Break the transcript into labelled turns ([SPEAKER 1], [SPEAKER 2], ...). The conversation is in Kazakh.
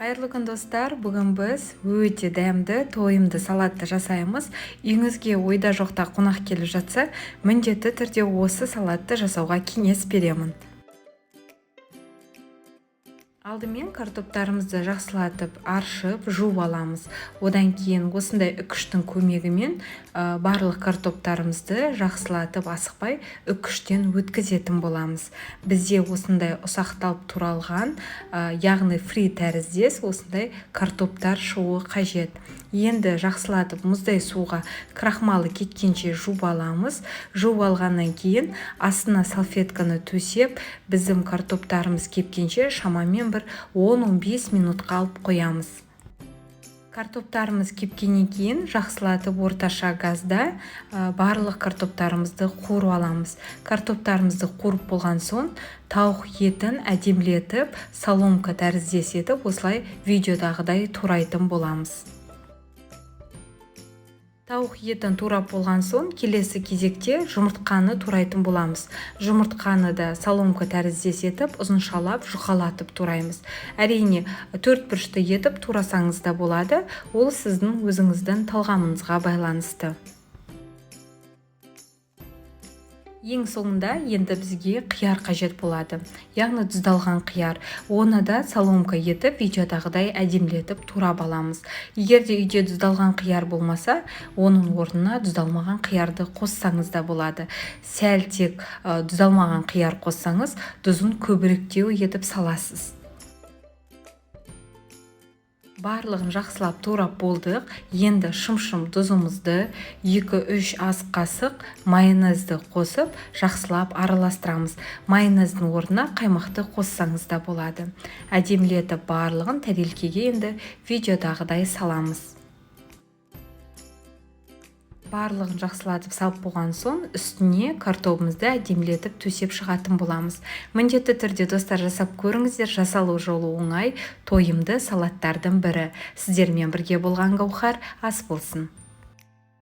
[SPEAKER 1] Қайырлы күн, достар! Бүгін біз өте дәмді, тойымды салатты жасаймыз. Үйіңізге ойда жоқта қонақ келіп жатса, міндетті түрде осы салатты жасауға кеңес беремін. Алдымен картоптарымызды жақсылатып аршып, жуып аламыз. Одан кейін осындай үкіштің көмегімен барлық картоптарымызды жақсылатып, асықпай үкіштен өткізетін боламыз. Бізде осындай ұсақталып туралған, яғни фри тәріздес осындай картоптар шығуы қажет. Енді жақсылатып мұздай суға крахмалы кеткенше жуып аламыз. Жуып алғаннан кейін астына салфетканы төсеп, біздің картоптарымыз кепкенше шамамен бір 10-15 минутқа алып қоямыз. Картоптарымыз кепкеннен кейін жақсылатып орташа газда барлық картоптарымызды қуырып аламыз. Картоптарымызды қуырып болған соң, тауық етін әдемілетіп, соломка тәріздес етіп, осылай видеодағыдай турайтын боламыз. Тауық етін турап болған соң, келесі кезекте жұмыртқаны турайтын боламыз. Жұмыртқаны да соломка тәріздес етіп, ұзыншалап, жұқалатып тураймыз. Әрине, төрт бұрышты етіп турасаңыз да болады, ол сіздің өзіңіздің талғамыңызға байланысты. Ең соңында енді бізге қияр қажет болады, яғни тұздалған қияр. Оны да соломка етіп, видеодағыдай әдемілетіп турап аламыз. Егер де үйде тұздалған қияр болмаса, оның орнына тұздалмаған қиярды қоссаңыз да болады. Сәл тек тұздалмаған қияр қоссаңыз, тұзын көбіректеу етіп саласыз. Барлығын жақсылап турап болдық. Енді шымшым тұзымызды, 2-3 ас қасық майонезді қосып, жақсылап араластырамыз. Майонездің орнына қаймақты қоссаңыз да болады. Әдемілетіп барлығын тәрелкеге енді видеодағыдай саламыз. Барлығын жақсылатып салып болған соң, үстіне картобымызды әдемілетіп төсеп шығатын боламыз. Міндетті түрде, достар, жасап көріңіздер. Жасалу жолы оңай, тойымды салаттардың бірі. Сіздермен бірге болған Гаухар. Ас болсын!